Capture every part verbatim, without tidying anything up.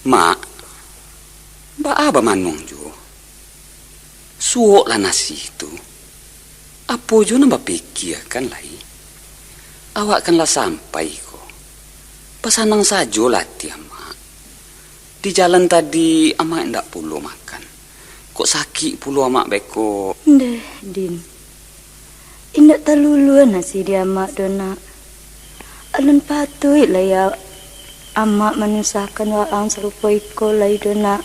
Mak, baa bamanuang juo? Suoklah nasi tu. Apo juo nan bapikiakan lai? Awak kan lah sampai ko. Basanang sajolah ati amak. Di jalan tadi amak indak pulo makan. Kok sakik pulo amak beko. Ndeh, Din. Indak talulua nasi di amak doh, Nak. Alun patuik lai a-, amak manyusahkan waang sarupo iko lai doh, Nak.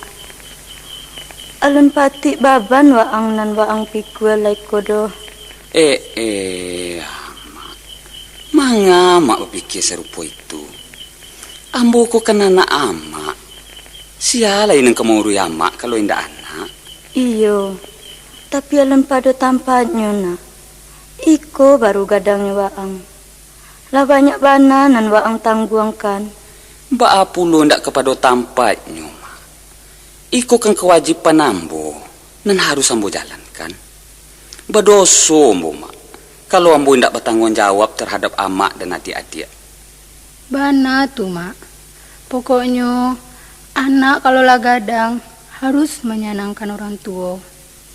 Alun patuik baban waang nan waang pikua lai ko doh. Eh, eh, amak. Manga amak bapikia sarupo itu? Ambo ko kan anak amak. Sia lai nan ka mauruih amak kalau indak anak? Iyo, tapi alun pado tampaknyo, Nak. Iko baru gadangnyo waang. Lah banyak bana nan waang tangguangkan. Baa pulo indak kapado tampaknyo, Mak? Iko kan kawajiban ambo, nan harus ambo jalankan. Badoso ambo, Mak, kalau ambo indak batangguang jawab tarhadap amak dan adiak-adiak. Bana tu, Mak. Pokoknyo, anak kalau lah gadang, harus manyanangkan urang tuo.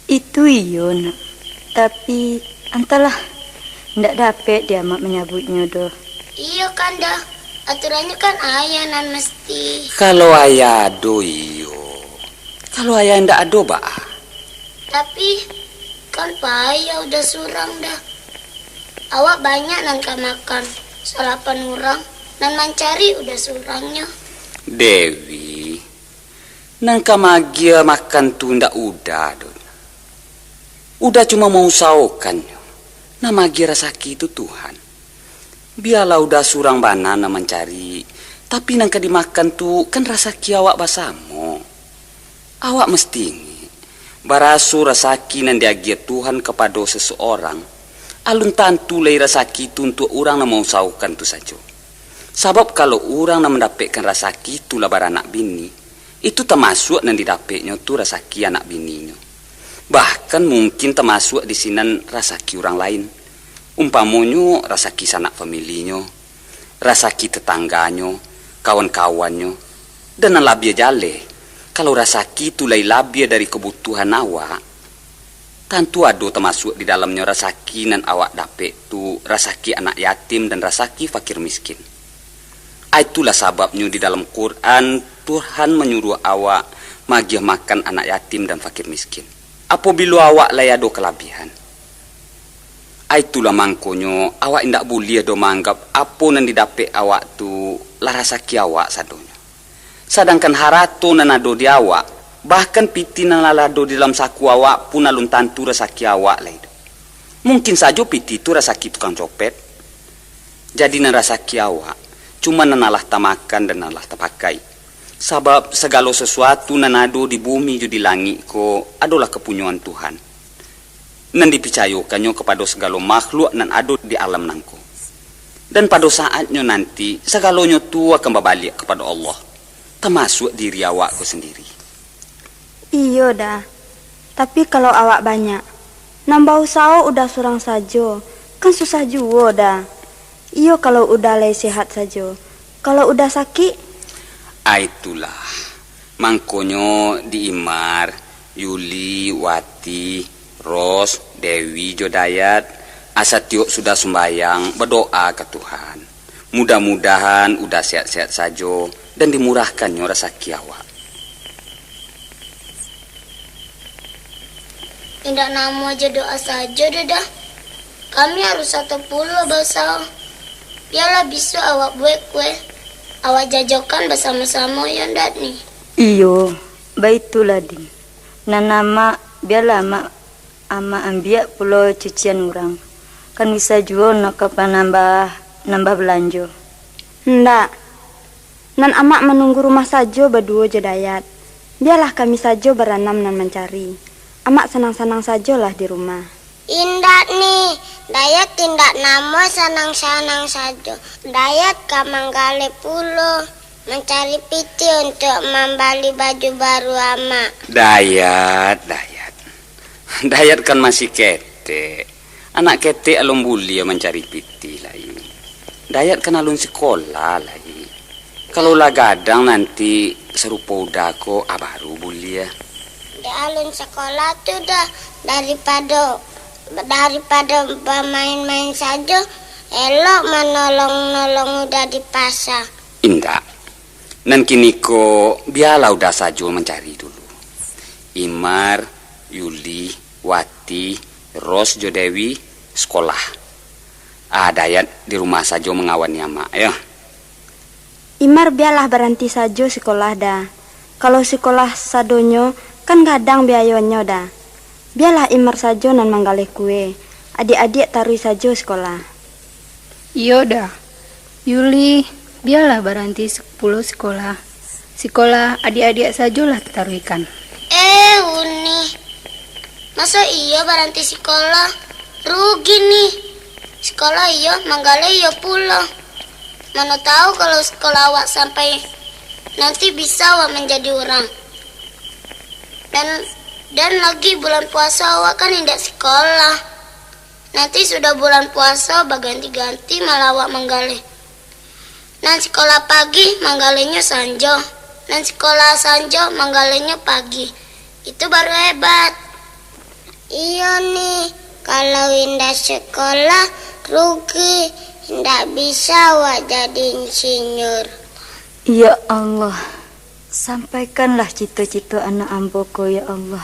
Itu iyo, Nak. Tapi, antahlah, indak dapek di amak manyabuiknyo doh. Iyo kan, Da. Aturannyo kan ayah nan mesti. Kalau ayah ado, iyo. Kalau ayah indak ado, baa? Tapi, kan payah Uda surang, Da. Awak banyak nan ka makan, salapan urang, nan mancari Uda surangnyo. Dewi, nan ka maagiah makan tu indak Uda doh. Uda cuma mausahokannyo, nan maagiah rasaki tu Tuhan. Bialah Uda surang bana nan mancari, tapi nan ka dimakan tu kan rasaki awak basamo. Awak mesti ingek, baraso rasaki nan diagiah Tuhan kapado sasaorang, alun tantu lai rasaki tu untuak urang nan mausahokkan tu sajo. Sabab kalau urang nan mandapekkan rasaki tu lah baranak bini, itu tamasuak nan didapeknyo tu rasaki anak bininyo. Bahkan mungkin tamasuak di sinan rasaki urang lain. Umpamonyo rasaki sanak familinyo, rasaki tetangganyo, kawan-kawannyo, dan nan labiah jaleh, kalau rasaki tu lai labiah dari kabutuhan awak, tantu ado tamasuak di dalamnyo rasaki nan awak dapek tu, rasaki anak yatim dan rasaki fakir miskin. Aitulah sababnyo di dalam Quran, Tuhan manyuruah awak maagiah makan anak yatim dan fakir miskin. Apobilo awak lai ado kalabiahan. Aitulah mangkonyo, awak indak buliah doh maanggap apo nan didapek awak tu lah rasaki awak sadonyo. Sadangkan harato nan ado di awak, bahkan pitih nan lah ado di dalam saku awak pun alun tantu rasaki awak lai doh. Mungkin sajo pitih tu rasaki tukang copet. Jadi nan rasaki awak, cuma nan alah tamakan dan alah tapakai. Sabab sagalo sasuatu nan ado di bumi jo di langik ko adolah kapunyoan Tuhan, nan dipicayokannyo kapado sagalo makhluk nan ado di alam nangko. Dan pado saatnyo nanti, sagalonyo tu akan babaliak kapado Allah, tamasuak diri awak ko sandiri. Iyo, Da. Tapi kalau awak banyak, nan bausaho Uda surang sajo, kan susah juo, Da. Iyo kalau Uda lai sehat sajo. Kalau Uda sakik? Aitulah. Mangkonyo di Imar, Yuli, Wati, Ros, Dewi, jo Dayat, asa tiok sudah sumbayang, badoa ka Tuhan. Mudah-mudahan Uda sehat-sehat sajo, dan dimurahkannyo rasaki awak. Indak namuah jo doa sajo doh, Da. Kami harus sato pulo bausaho. Bialah bisuak awak buek kue, awak jajokan basamo-samo, yo ndak, Ni? Iyo, baitulah, Din. Nan amak, bialah amak, amak ambiak pulo cucian urang. Kan bisa juo nak ka panambah, nambah balanjo. Ndak. Nan amak manunggu rumah sajo baduo jo Dayat. Bialah kami sajo baranam nan mancari. Amak sanang-sanang sajolah di rumah. Indak, Ni, Dayat indak namuah sanang-sanang sajo. Dayat ka manggaleh pulo, mancari pitih untuak mambali baju baru amak. Dayat, Dayat. Dayat kan masih ketek. Anak ketek alun buliah mancari pitih lai. Dayat kan alun sikolah lai. Kalau lah gadang nanti, sarupo Uda ko, a baru buliah. Dek alun sakolah tu Da, daripado, daripado bamain-main sajo, elok manolong-nolong Uda di pasa. Indak. Nan kiniko, bialah Uda sajo mancari dulu. Imar, Yuli, Wati, Ros jo Dewi, sakolah. A, Dayat di rumah sajo mangawani amak, yo. Imar bialah baranti sajo sikolah, Da. Kalau sikolah sadonyo, kan gadang biayonyo, Da. Bialah Imar sajo nan manggaleh kue, adiak-adiak taruih sajo sikolah. Iyo, Da. Yuli, bialah baranti sik-, pulo sikolah. Sikolah adiak-adiak sajolah tataruihkan. Eh, Uni. Maso iyo baranti sikolah? Rugi nih. Sikolah iyo, manggaleh iyo pulo. Mano tahu kalau sikolah awak sampai nanti bisa awak manjadi urang. Dan, dan lagi bulan puaso awak kan indak sikolah. Nanti sudah bulan puaso baganti-ganti malah awak manggaleh. Nan sikolah pagi manggalehnyo sanjo, nan sikolah sanjo manggalehnyo pagi. Itu baru hebat. Iyo nih, kalau indak sikolah, rugi, indak bisa awak jadi insinyur. Ya Allah, sampaikanlah cito-cito anak ambo ko, ya Allah.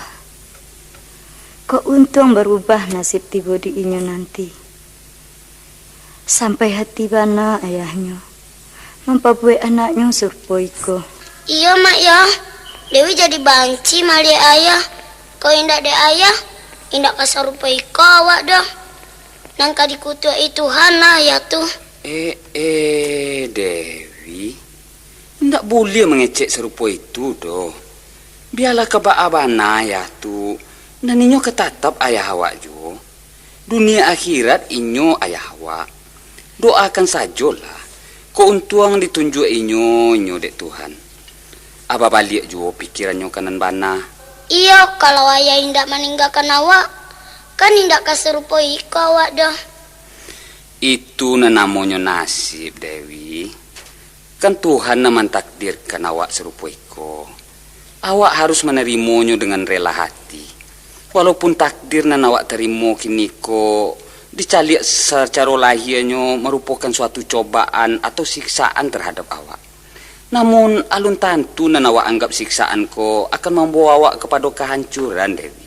Kok untuang barubah nasib tibo di inyo nanti. Sampai hati bana ayahnyo mampabuwek anaknyo sarupo iko. Iyo, Mak, yo. Dewi jadi banci maliek ayah. Kok indak dek ayah, indak ka sarupo iko awak doh. Nan ka dikutuaki Tuhan lah ayah tu. Eh, eh, Dewi. Indak buliah mangecek sarupo itu doh. Bialah ka baa bana ayah tu, nan inyo ka tatap ayah awak juo. Dunia akhirat inyo ayah awak. Doakan sajolah, kok untuang ditunjuak inyo, inyo dek Tuhan. A babaliak juo pikirannyo ka nan bana. Iyo, kalau ayah indak maninggakan awak, kan indak ka sarupo iko awak doh. Itu nan namonyo nasib, Dewi. Kan Tuhan nan mantakdirkan awak sarupo iko. Awak harus manarimonyo dengan rela hati. Walaupun takdir nan awak tarimo kiniko dicaliak sacaro lahianyo marupokan suatu cobaan atau siksaan tarhadap awak. Namun, alun tantu nan awak anggap siksaan ko akan mambawa awak kapado kahancuran, Dewi.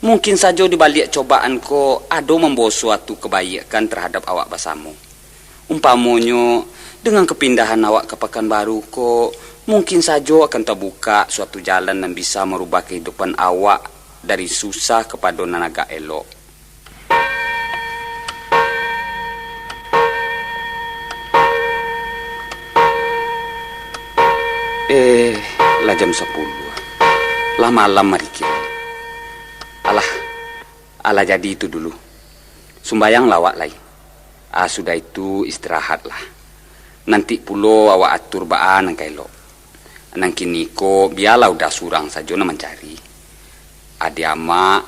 Mungkin sajo di baliak cobaan ko ado mambawa suatu kabaikan tarhadap awak basamo. Umpamonyo, dengan kapindahan awak ka Pakanbaru ko, mungkin sajo akan tabukak suatu jalan nan bisa marubah kahidupan awak dari susah kapado nan agak elok. Eh, lah jam sapuluah. Lah malam ari kini. Alah, alah jadi itu dulu. Sumbayanglah awak lai. Ah, sudah itu istirahatlah. Nanti pulo awak atur baa nan ka elok. Nan kiniko bialah Uda surang sajo nan mancari. Adiak amak,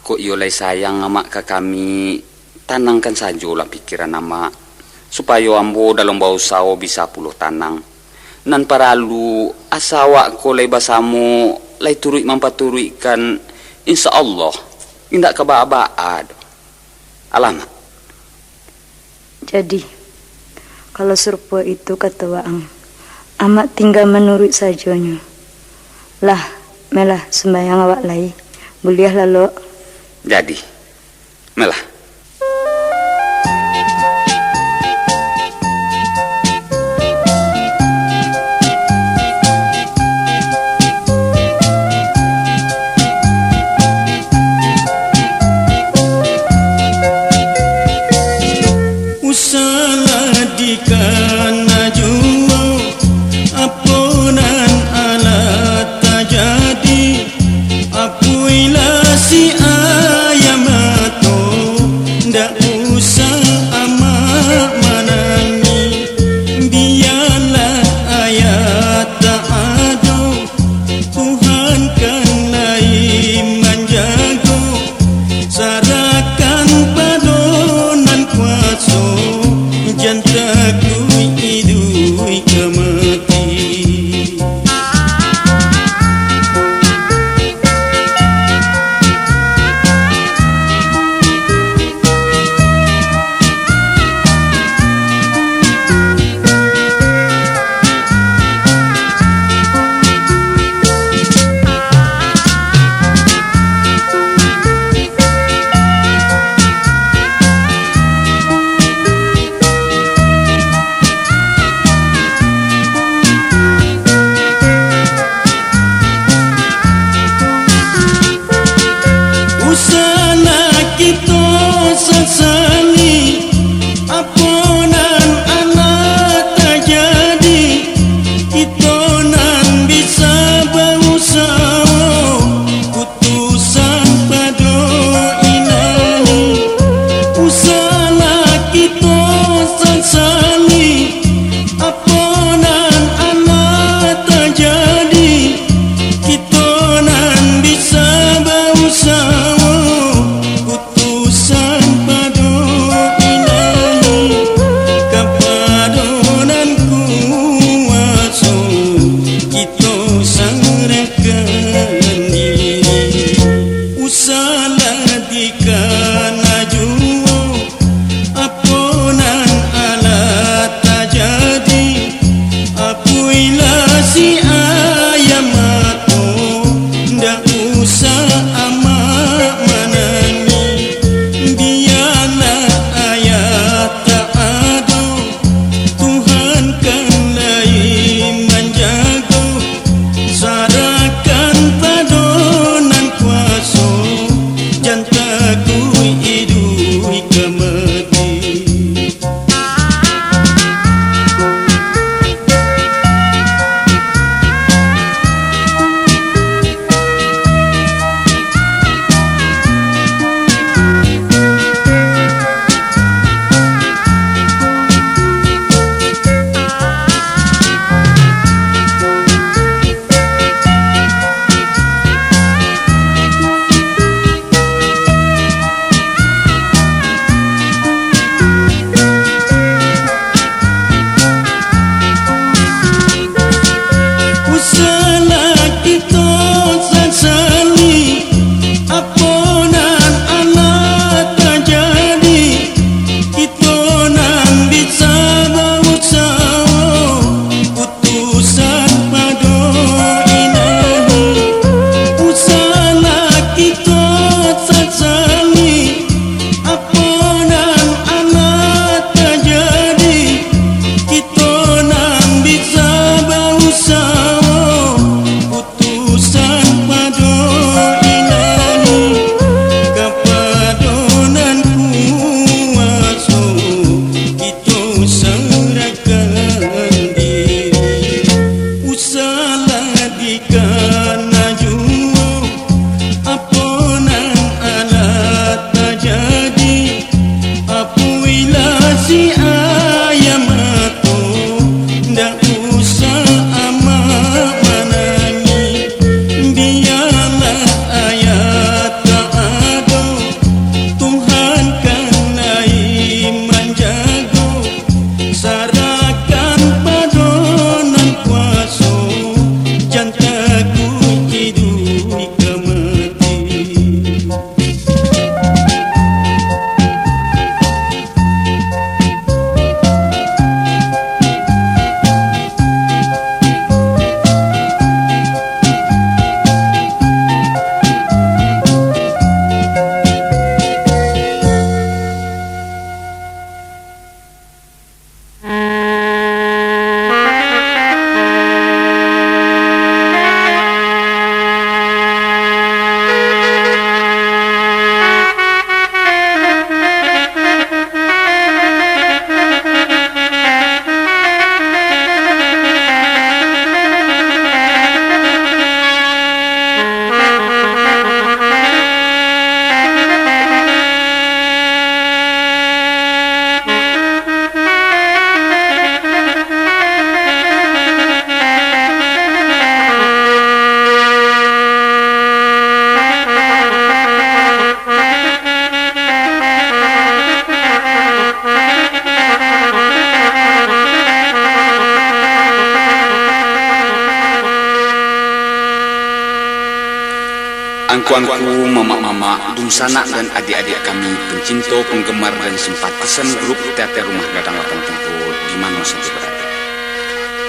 kok iyo lai sayang amak ka kami, tanangkan sajolah pikiran amak, supayo ambo dalam bausaho bisa pulo tanang. Nan paralu, asa awak ko lai basamo, lai turuik mampaturuikkan, insya Allah, indak ka baa-baa doh. Alah, Mak. Jadi, kalau sarupo itu kato waang, amak tingga manuruik sajonyo. Lah, malah sumbayang awak lai. Buliah lalok. Jadi, malah. Usahlah dikana juo, apo nan alah tajadi, apuilah si ayah mato, Bila si ayah mato, ndak usah amak manangih. Bialah ayah tak ado, Tuhan kan lai manjago. Sarahkan pado Nan Kuaso, jan takuik iduik ka mati. Usahlah kito sasali, apo nan alah tajadi, kito nan bisa bausaho. Utusan pado Ilahi, usahlah kito sasali, apo nan alah tajadi, kito nan bisa bausaho. Utusan pado Ilahi, kapado Nan Kuaso, kito sarahkan diri. Usahlah dikana juo, apo nan alah tajadi. Apuilah si ayah mato, ndak usah amak manangih. Bialah ayah tak ado, Tuhan kan lai manjago. Sarahkan pado Nan Kuaso, jan takuik iduik ka mati. Angku-angku, mamak-mamak, dunsanak dan adiak-adiak kami, pencinto, penggemar, dan simpatisan grup teater Rumah Gadang Lapan Tigo di mano sajo barado.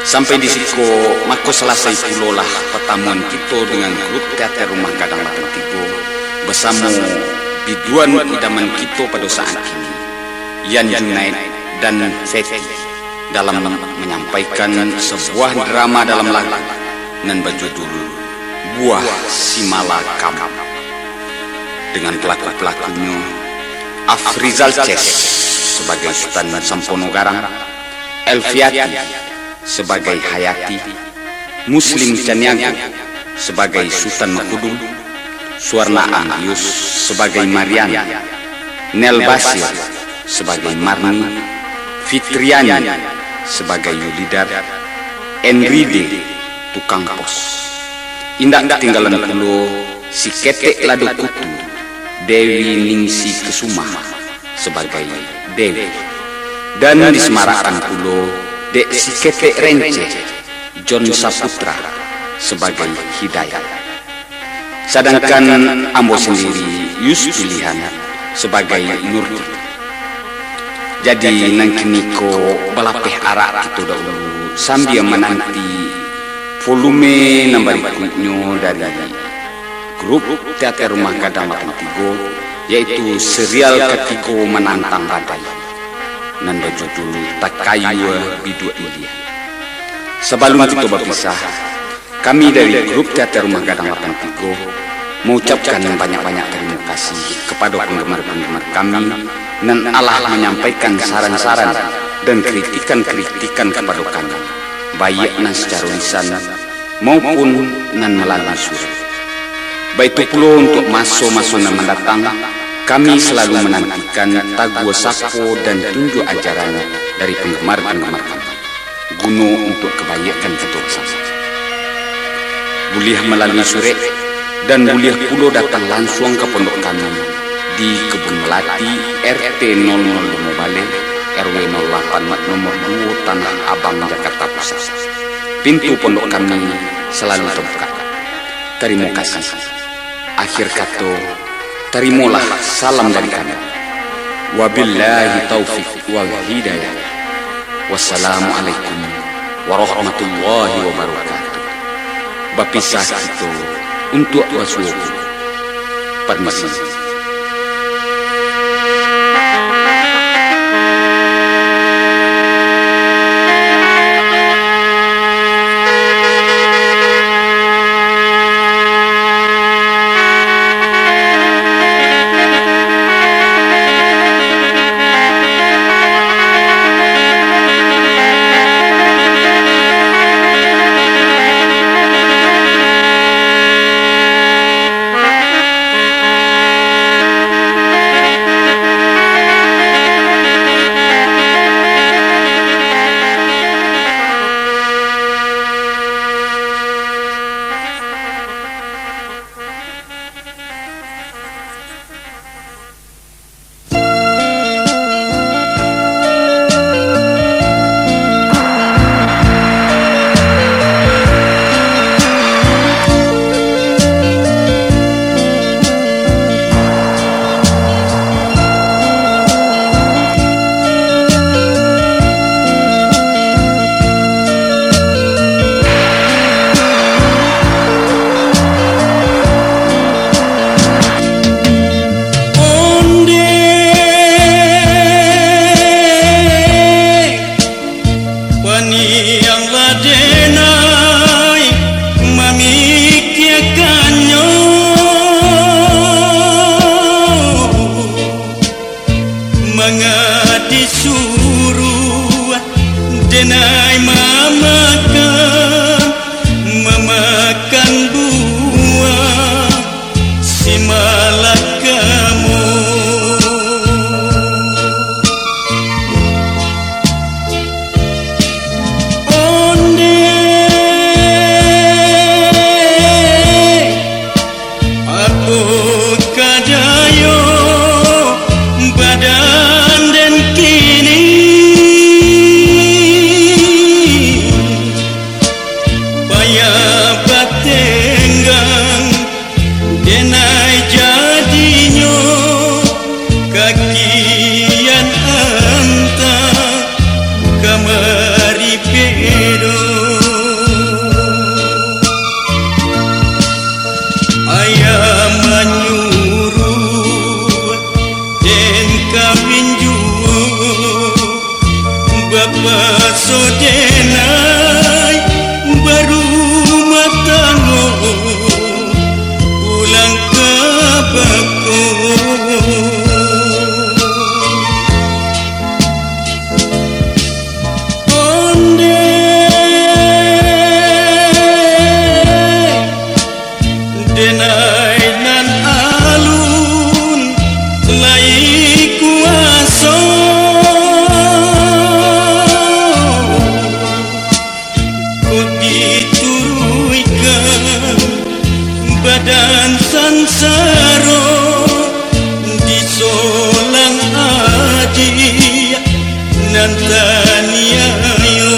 Sampai di siko, mako salasai pulolah patamuan kito dengan grup teater Rumah Gadang Lapan Tigo basamo biduan idaman kito pado saat kini, Yan Junaid dan Feti, dalam manyampaikan sabuah drama dalam lagu nan bajudul Buah Simalakam, dengan pelaku-pelakunyo Afrizal Ces sabagai Sutan Sampono Garang, Elviati sabagai Hayati, Muslim Caniago sabagai Sutan Makudung, Suwarna Ambius sabagai Marian, Nel Basir sabagai Marni, Fitriani sabagai Yulidar, Enride tukang pos. Indak katinggalan pulo si Ketek Lado Kutu, Dewi Ningsi Kesuma sabagai Dewi. Dan disamarakkan pulo dek si Ketek Renceh, John Saputra sabagai Hidayat. Sadangkan ambo sandiri, Yus Pilihan, sabagai Nurdi. Jadi, nan kiniko balapeh arak kito dahulu sambia mananti volume nan barikuiknyo dari grup Teater Rumah Gadang Lapan Tigo, yaitu serial katigo Manantang Badai, nan bajudul Takayua Biduak Ilia. Sabalun kito bapisah, kami dari grup Teater Rumah Gadang Lapan Tigo maucapkan banyak-banyak tarimo kasih kapado panggamar-panggamar kami nan alah manyampaikan saran-saran dan kritikan-kritikan kapado kami, baiak nan sacaro lisan maupun nan malalui surek. Baitu pulo untuak maso-maso nan mandatang, kami salalu manantikan taguah sapo dan tunjuak ajaran dari panggamar-panggamar kami, guno untuak kabaiakkan kito basamo. Buliah malalui surek, dan buliah pulo datang lansuang ka pondok kami di Kebun Melati, R T nol nol limo Baleh, R W nol lapan nomor duo, Tanah Abang, Jakarta Pusat. Pintu pondok kami salalu tabukak. Tarimo kasih. Akhir kato, tarimolah salam dari kami. Wabillahi taufik wal hidayah. Wassalamualaikum warahmatullahi wabarakatuh. Bapisah kito untuak basuo. Parmisi. Onde paniang lah denai mamikiakannyo. Manga disuruah denai mamakan, mamakan buah si malakamo. Onde Apo kadayo badan den kini, payah batenggang, denai jadinyo kakian anta kamari pedo. Ayah manyuruah den kawin juo, bapaso denai barumah tanggo, pulang ka bako. Onde denai nan alun lai kuaso, kok dituruikan badan sansaro, disolang adiak nan taniayo.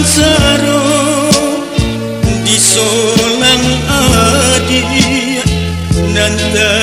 Saro disolang adiak nan ta